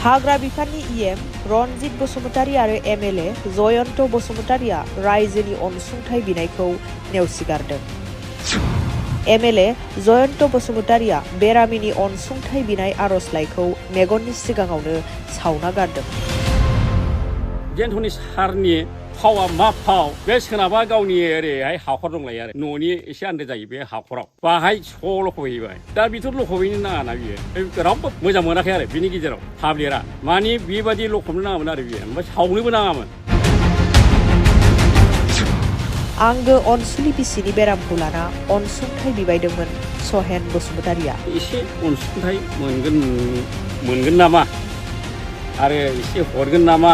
हाग्रा बिफाननि इएम रनजित बसुमतारी आरो एमएलए जयन्त बसुमतारीया रायजोनि अनसुंथाइ बिनायखौ नेवसिगारदों। एमएलए जयन्त बसुमतारीया बेरामिनि अनसुंथाइ बिनाय आर'जलाइखौ मेगननि सिगाङावनो सावना गारदों। जेन्थ'नि सारनि फावा मा फाव बे सोनाबा गावनि ओरैहाय हाखर दंलायो आरो न'नि एसे आन्दो जायो बे हाखराव बाहाय स' लखबहैबाय दा बेथ' लखबहैनो नाङाना बियो रावबो मोजां मोनाखै आरो बिनि गेजेराव पाब्लिकआ मानि बेबादि लखबनो नाङामोन आरो बियो ओमफ्राय सावनोबो नाङामोन। आंगो अनसुलि बिसिनि बेरामखौ लाना अनसुंथाइ बिबायदोंमोन सहेन बसुमतारीया। एसे अनसुंथाइ मोनगोन नामा आरो एसे हरगोन नामा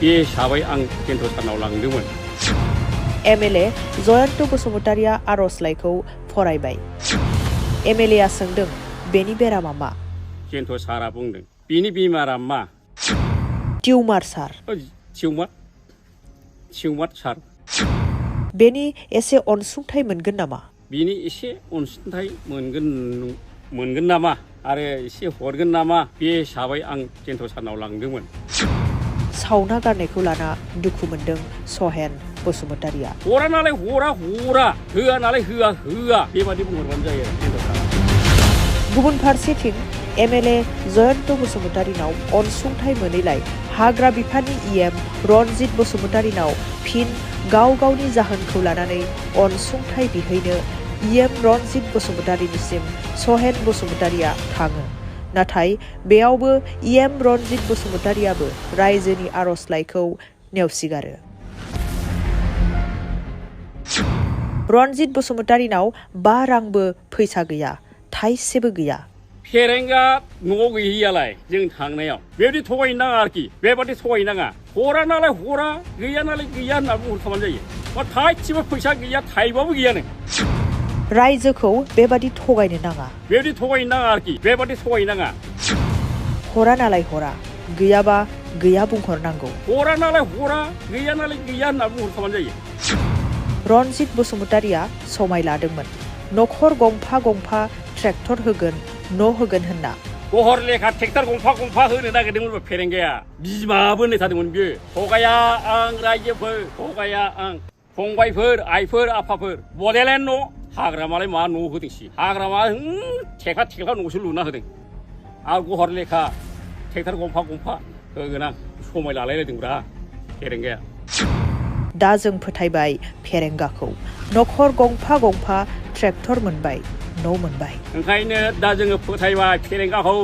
बे हिसाबै आं जेन्थ' सारनाव लांदोंमोन। एमएलए जयन्त बसुमतारीया आर'जलाइखौ फरायबाय। एमएलएआ सोंदों बेनि बेरामा मा? जेन्थ' सारा बुंदों बेनि बेमारा मा? टिउमार सार। टिउमार सार। बेनि एसे अनसुंथाइ मोनगोन नामा? बेनि एसे अनसुंथाइ मोनगोन नामा आरो एसे हरगोन नामा बे हिसाबै आं जेन्थ' सारनाव लांदोंमोन। सावना गारनायखौ लाना दुखु मोनदों सहेन बसुमतारीया। हरा नालाय हरा होआ नालाय होआ बेबादि बुंहरबानो जायो जेन्थ' सारा। गुबुन फारसेथिं एमएलए जयन्त बसुमतारीनाव अनसुंथाइ मोनैलाय हाग्रा बिफाननि इएम रनजित बसुमतारीनाव फिन गावनि जाहोनखौ लानानै अनसुंथाइ बिहैनो इएम रनजित बसुमतारीनिसिम सहेन बसुमतारीया थाङो। नाथाय बेयावबो इएम रनजित बसुमतारीयाबो रायजोनि आर'जलाइखौ नेवसिगारो। रनजित बसुमतारीनाव 5 रांबो फैसा गैया, थाइसेबो गैया। फेरेंगा न'आव गैयैयालाय जों थांनायाव बेबायदि थगायनो नाङा आरोखि बेबादि थगायनो नाङा हरा नालाय हरा गैया नालाय गैया होनना बुंहरखाबानो जायो। थाइसेबो फैसा गैया थाइबाबो गैयानो। रायजोखौ बेबादि थगायनो नाङा। बेबादि थगायनो नाङा आरोखि बेबादि थगायनो नाङा। हरा नालाय हरा गैयाबा गैया बुंहरनांगौ। हरा नालाय हरा गैया नालाय गैया होनना बुंहरखाबानो जायो। रनजित बसुमतारीया समाय लादोंमोन न'खर गंफा ट्रेक्टर होगोन न' होगोन होनना। गहर लेखा ट्रेक्टर गंफा होनो नागिरदोंमोन फेरेंगाया बिमाबो होननाय थादोंमोन बियो। थगाया आं रायजोफोर थगाया आं फंबायफोर आइफोर आफाफोर बड'लेण्ड न' हाग्रामालाय मा न' होदोंसि हाग्रामा थेख्ला न'सो लुना होदों आरो गहर लेखा ट्रेक्टर गंफा होगोन आं समाय लालायलायदोंब्रा फेरेंगाया। दा जों फोथायबाय फेरेंगाखौ न'खर गंफा ट्रेक्टर मोनबाय न' मोनबाय। ओंखायनो दा जोङो फोथायबाय फेरेंगाखौ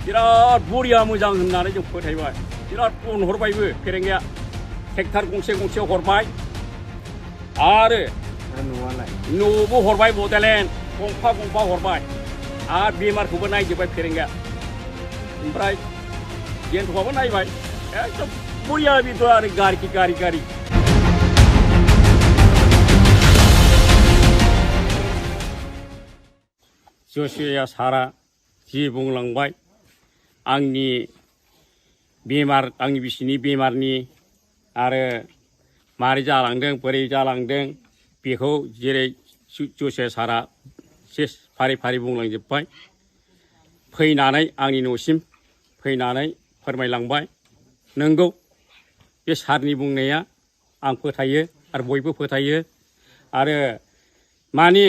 बिराद बरिया मोजां होननानै जों फोथायबाय बिराद अनहरबायबो फेरेंगाया ट्रेक्टर गंसे हरबाय आरो न'बो हरबाय बड'लेण्ड गंफा हरबाय आरो बेमारखौबो नायजोबबाय फेरेंगाया ओमफ्राय जेन्थ'आबो नायबाय एकदम बरिया बेथ' आरो गारि जसिया सारा जि बुंलांबाय आंनि बिसिनि बेमारनि आरो मारै जालांदों बोरै जालांदों बेखौ जेरै जसिया सारा फारि बुंलांजोब्बाय फैनानै आंनि न'सिम फैनानै फोरमायलांबाय। नंगौ बे सारनि बुंनाया आं फोथायो आरो बयबो फोथायो आरो माने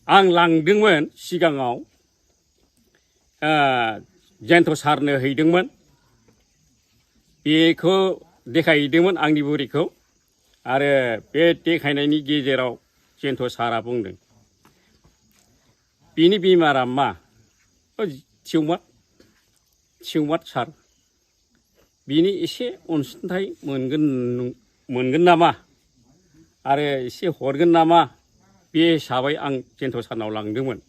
आं लांदोंमोन सिगाङाव जेन्थ' सारनो हैदोंमोन बेखौ देखायहैदोंमोन आंनि बुरिखौ आरो बे देखायनायनि गेजेराव जेन्थ' सारा बुंदों बेनि बेमारा मा? टिउमार सार बेनि एसे अनसुंथाइ मोनगोन नामा आरो एसे हरगोन नामा बे हिसाबै आं जेन्थ' सारनाव लांदोंमोन।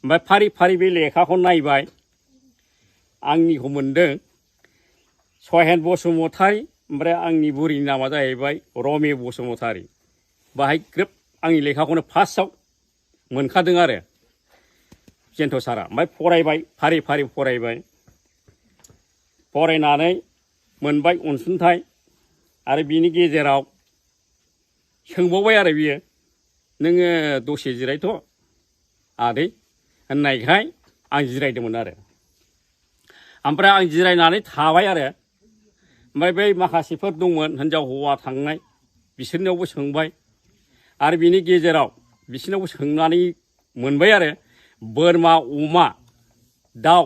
ओमफ्राय फारि बे लेखाखौ नायबाय आंनिखौ मोनदों सहेन बसुमतारी ओमफ्राय आंनि बुरिनि नामा जाहैबाय रमे बसुमतारी बाहाय ग्रोब आंनि लेखाखौनो फार्स्टआव मोनखादों आरो जेन्थ' सारा। ओमफ्राय फरायबाय फारि फरायनानै मोनबाय अनसुंथाइ आरो बिनि गेजेराव सोंबावबाय आरो बियो नोङो दसे जिरायथ' आदै होननायखाय आं जिरायदोंमोन आरो ओमफ्राय आं जिरायनानै थाबाय आरो ओमफ्राय बै माखासेफोर दंमोन हिनजाव हौवा थांनाय बिसोरनियावबो सोंबाय आरो बिनि गेजेराव बिसोरनावबो सोंनानै मोनबाय आरो बोरमा अमा दाउ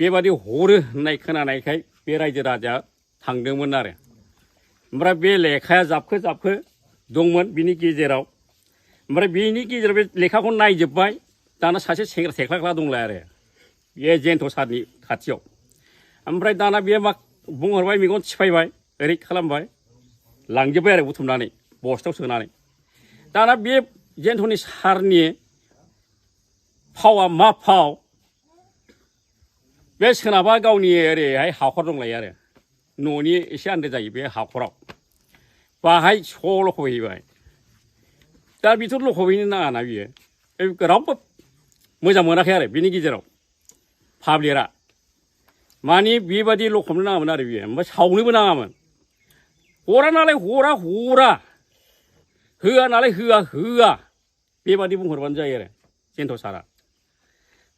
बेबादि हरो होननाय खोनानायखाय बे रायजो राजाया थांदोंमोन आरो ओमफ्राय बे लेखाया जाबखो जाबखो दंमोन बिनि गेजेराव ओमफ्राय बिनि गेजेराव बे लेखाखौ नायजोब्बाय दाना सासे सेंग्रा थेख्लाख्ला दंलाय आरो बे जेन्थ' सारनि खाथियाव ओमफ्राय दाना बे मा बुंहरबाय मेगन थिफायबाय ओरै खालामबाय लांजोब्बाय आरो बुथुमनानै बस्थायाव सोनानै दाना बे जेन्थ'नि सारनि फावा मा फाव बे सोनाबा गावनि ओरैहाय हाखर दंलायो आरो न'नि एसे आन्दो जायो बे हाखराव बाहाय स' लखबहैबाय दा बेथ' लखबहैनो नाङाना बियो रावबो मोजां मोनाखै आरो बिनि गेजेराव पाब्लिकआ मानि बेबादि लखबनो नाङामोन आरो बियो ओमफ्राय सावनोबो नाङामोन हरा नालाय हरा होआ नालाय होआ बेबादि बुंहरबानो जायो आरो जेन्थ' सारा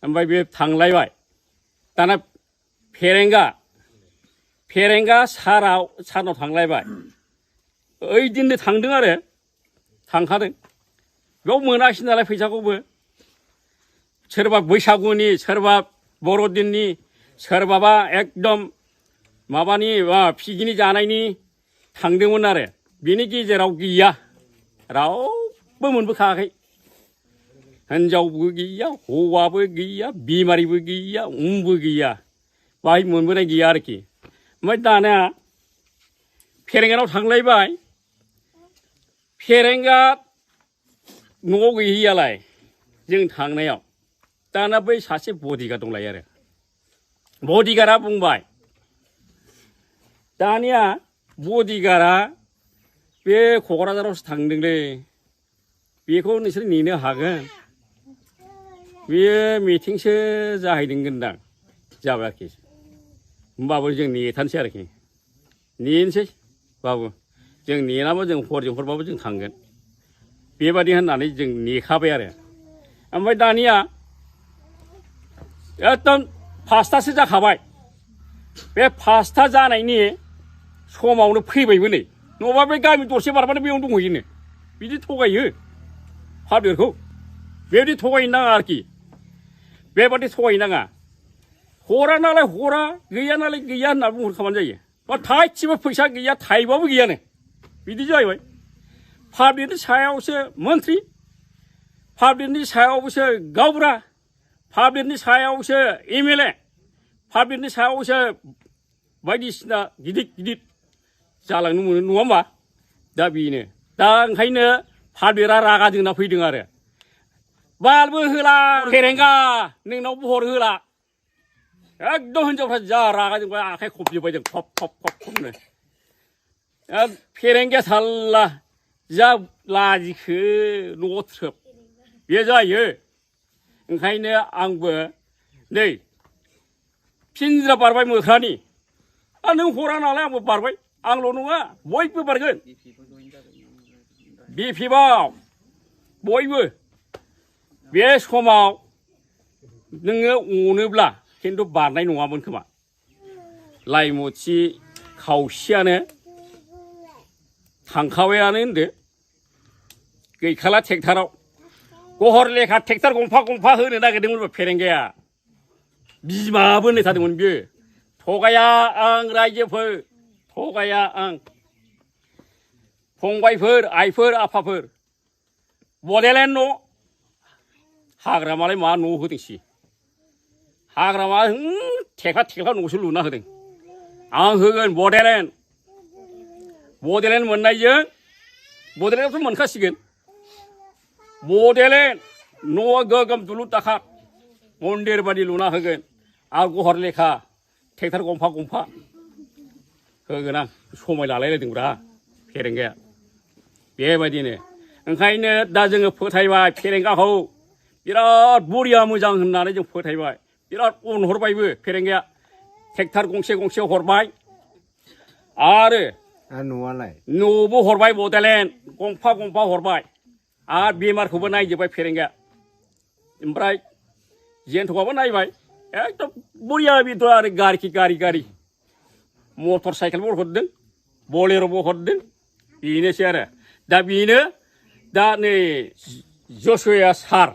ओमफ्राय बे थांलायबाय दाना फेरेंगा सारनाव थांलायबाय ओइदिननो थांदों आरो थांखादों बेयाव मोनाखिसै नालाय फैसाखौबो सोरबा बैसागुनि सोरबा बर'दिननि सोरबाबा एकदम माबानि पिकनिक जानायनि थांदोंमोन आरो बिनि गेजेराव गैया रावबो मोनबोखायाखै हिनजावबो गैया हौवाबो गैया बिमारिबो गैया उमबो गैया बाहाय मोनबोनाय गैया आरोखि ओमफ्राय दाना फेरेंगानाव थांलायबाय फेरेंगा न'आव गैहैयालाय जों थांनायाव दाना बै सासे बडिगार्ड दंलायो आरो बडिगार्डआ बुंबाय दानिया बडिगार्डआ बे क'क्राझारावसो थांदोंलै बेखौ नोंसोर नेनो हागोन बेयो मिटिंसो जाहैदोंगोनदां जाबाय आरोखि होमबाबो जों नेथानसै आरोखि नेनोसै बाबु जों नेनाबो जों हरजों हरबाबो जों थांगोन बेबादि होननानै जों नेखाबाय आरो ओमफ्राय दानिया एकदम 5थासो जाखाबाय बे 5था जानायनि समावनो फैबायबो नै नङाबा बे गामि दरसे बारबानो बेयावनो दंहैयोनो बिदि थगायो पाब्लिकखौ बेबायदि थगायनो नाङा आरोखि बेबादि थगायनो नाङा हरा नालाय हरा गैया नालाय गैया होनना बुंहरखाबानो जायो बा थाइसेबो फैसा गैया थाइबाबो गैयानो बिदि जाहैबाय पाब्लिकनि सायावसो मन्थ्रि पाब्लिकनि सायावसो गावबुरा पाब्लिकनि सायावसो एमएलए पाब्लिकनि सायावसो बायदिसिना गिदिर जालांनो मोनो नङा होमबा दा बेनो दा ओंखायनो पाब्लिकआ रागा जोंना फैदों आरो बालबो होला फेरेंगा नोंनावबो हर होला एकदम हिनजावफ्रा जा रागा जोंबाय आखाइ खबजोब्बाय जों खबनो फेरेंगाया थाल्ला जा लाजिखो न'आव थ्रोब बे जायो ओंखायनो आंबो नै फिनज्रा बारबाय मोख्रानि नों हरा नालाय आंबो बारबाय आंल' नङा बयबो बारगोन बिपिएफआव बयबो बे समाव नोङो अनोब्ला खिन्थु बारनाय नङामोन खोमा लाइमुथि खावसेयानो थांखाबायानो होनदो गैखाला ट्रेक्टराव गहर लेखा ट्रेक्टर गंफा होनो नागिरदोंमोन फेरेंगाया बिमाबो होननाय थादोंमोन बियो थगाया आं रायजोफोर थगाया आं फंबायफोर आइफोर आफाफोर बड'लेण्ड न' हाग्रामालाय मा न' होदोंसि हाग्रामा थेख्ला न'सो लुना होदों आं होगोन बड'लेण्ड मोननायजों बड'लेण्डआवथ' मोनखासिगोन बड'लेण्ड न'आ गोगोम दुलुर दाखार मन्दिर बादि लुना होगोन आरो गहर लेखा ट्रेक्टर गंफा होगोन आं समाय लालायलायदोंब्रा फेरेंगाया बेबायदिनो ओंखायनो दा जोङो फोथायबाय फेरेंगाखौ बिराद बरिया मोजां होननानै जों फोथायबाय बिराद अनहरबायबो फेरेंगाया ट्रेक्टर गंसे हरबाय आरो न'आलाय न'बो हरबाय बड'लेण्ड गंफा हरबाय आरो बेमारखौबो नायजोब्बाय फेरेंगाया ओमफ्राय जेन्थ'आबो नायबाय एकदम बरिया बेथ' आरो गारि मटर साइकेलबो हरदों बलेर'बो हरदों बेनोसै आरो दा बेनो दा नै जसया सार